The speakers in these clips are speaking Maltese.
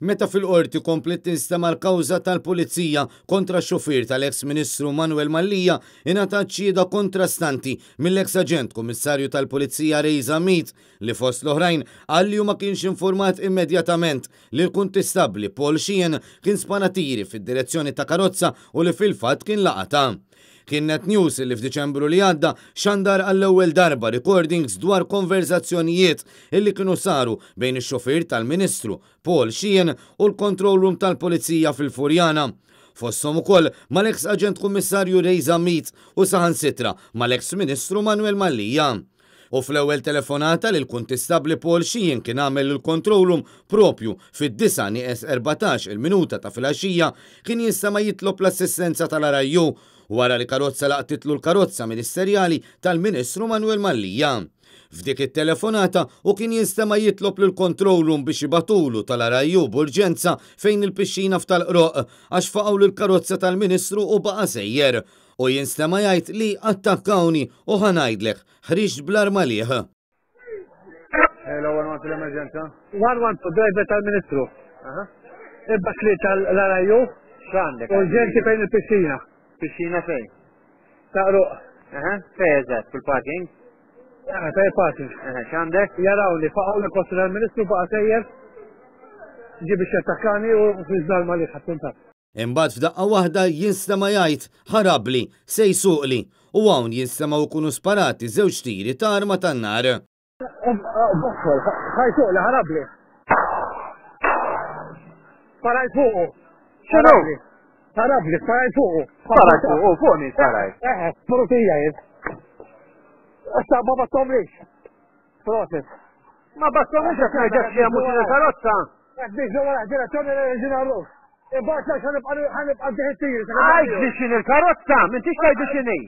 Meta fil-Qorti kompliet tinstema' l-kawża tal-Pulizija kontra x-xufier tal-eks Ministru Manuel Mallia ingħatat xhieda kontrastanti mill-eks Aġent Kummissarju tal-Pulizija Ray Zammit li fost l-oħrajn qal li hu ma kienx infurmat immedjatament li l-Kuntistabbli Paul Sheehan kien spara tiri fid-direzzjoni ta' karozza u li fil-fatt kien laqatha. Kien Net News li f'Diċembru li għadda xandar għall-ewwel darba recordings dwar konverżazzjonijiet illi kienu saru bejn ix-xufier tal-Ministru, Paul Sheehan, u l-control room tal-Pulizija fil-Furjana. Fosthom ukoll mal-eks Aġent Kummissarju Ray Zammit u saħansitra mal-eks Ministru Manuel Mallia. U fl-ewwel telefonata li l-Kuntistabbli Paul Sheehan kien għamel lill-control room proprju fid-disgħa nieqes 14 il-minuta ta' filgħaxija kien jinstema' jitlob l-assistenza tal-RIU wara li karozza laqtitlu l-karozza ministerjali tal-Ministru Manuel Mallia. F'dik it-telefonata hu kien jinstema' jitlob lill-control room biex jibagħtulu tal-RIU b'urġenza fejn il-pixxina f'Tal-Qroqq għax faqgħu lill-karozza tal-Ministru u baqa' sejjer. U jinstema' jgħid li attakkawni u ħa ngħidlek, ħriġt bl-arma għalih. Hello, 112 l-emerġenza. 112 driver tal-Ministru. Ibbat li tal-RIU. X'għandek? Urġenti fejn il-pixxina. Pixxina fejn? Taqruq. Fejn eżatt, fil-parking? Fejn parking. X'għandek? Jarawni, faqgħu li kosti tal-Ministru baqa' sejjer. Ġie biex jattakkani u fi żalma li ħattuntat. Imbagħad f'daqqa waħda jinstema' jgħid, Ħarabli, se jsuqli, u hawn jinstemgħu jkunu sparati żewġ tiri ta' arma tan-nar. Boxol, ħa jsuqli, ħarabli. Sparajt fuqu. X'inhu? Ħarabli, sparajt fuqu. Sparajt fuqu, fuq min sparajt? Eħe, pulizija jien. Issa ma battomlix. Proset. Ma battomlix għax ngħidlek xi hemm il-karozza. Qed niġru wara direzzjoni li Rus. Imbagħad għax ħanibqa' ddieħ it-tiri. Għid li x'inhi l-karozza, m'intix tgħidu x'inhi.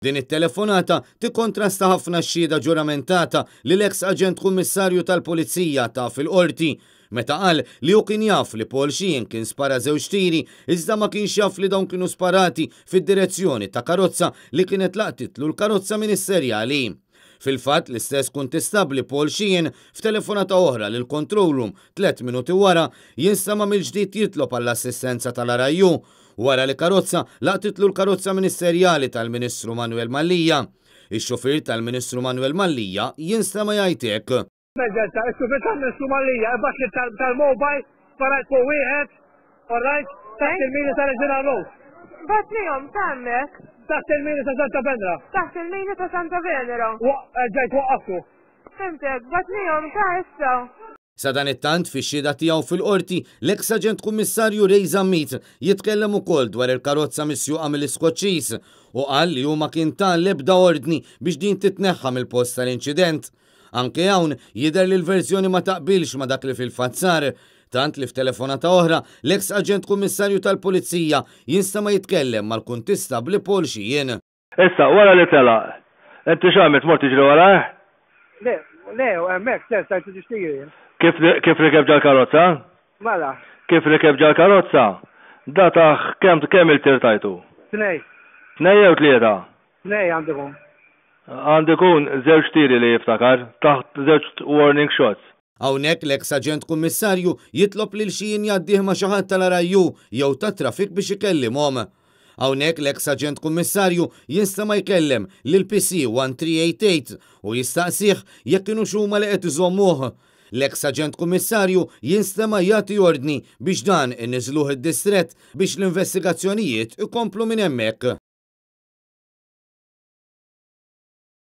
Din it-telefonata tikkontrasta ħafna x-xhieda ġuramentata li l-eks Aġent Kummissarju tal-Pulizija ta fil-Qorti meta qal li hu kien jaf li Paul Sheehan kien spara żewġ tiri iżda ma kienx jaf li dawn kienu sparati fid-direzzjoni ta' karozza li kienet laqtitlu l-karozza ministerjali. Fil-fatt, l-istess Kuntistabbli Paul Sheehan, f'telefonata oħra lill-control room tlett minuti wara, jinstema' mill-ġdid jitlob għall-assistenza tal-RIU wara li karozza laqtitlu l-karozza ministerjali tal-Ministru Manuel Mallia. Ix-xufier tal-Ministru Manuel Mallia jinstema' jgħid hekk. Emerġenza, is-sufit tal-Ministru Mallia, ibgħatli tal-mobile, sparajt fuq wieħed, all right, taħt il-mini ta' Reġina Rose. Batlihom ta' hemmhekk. Taħt il-mini ta' Santa Venera. Taħt il-mini ta' Santa Venera. Eh, ġejt waqqaftu. Fimtek, batlihom ta' issa. Sadanittant, fix-xhieda tiegħu fil-Qorti, l-eks Aġent Kummissarju Ray Zammit jitkellem ukoll dwar il-karozza misjuqa mill-Iskoċċiż u qal li hu ma kien ta l-ebda ordni biex din titneħħa mill-post tal-inċident. Anke hawn, jidher li l-verżjoni ma taqbilx ma' dak li fil-fatt sar, tant li f'telefonata oħra, l-eks Aġent Kummissarju tal Pulizija jinstema' jitkellem mal-Kuntistabbli Paul Sheehan. Issa, wara li telaq, inti x'għamilt, mort tiġri warajh? Le, le, hemmhekk stess tajtu tixtiri jien. Kif kif rikeb ġal-karozza? Mela. Kif rikeb ġal-karozza, da tah kemm kemm il-tir tajtu? Tnej. Tnej jew tlieta? Tnej għandu jkun. Għandu jkun żewġ tiri li jiftakar, taħt żewġ warning shots. Hawnhekk l-eks Aġent Kummissarju jitlob lil Sheehan jgħaddih ma' xi ħadd tal-RIU jew tat-traffic biex ikellimhom. Hawnhekk l-eks Aġent Kummissarju jinstema' jkellem lil PC 1388 u jistaqsih jekk kinux huma li qed iżommuh. L-eks Aġent Kummissarju jinstema' jagħti ordni biex dan iniżżluh id-distrett biex l-investigazzjonijiet ikomplu minn hemmhekk.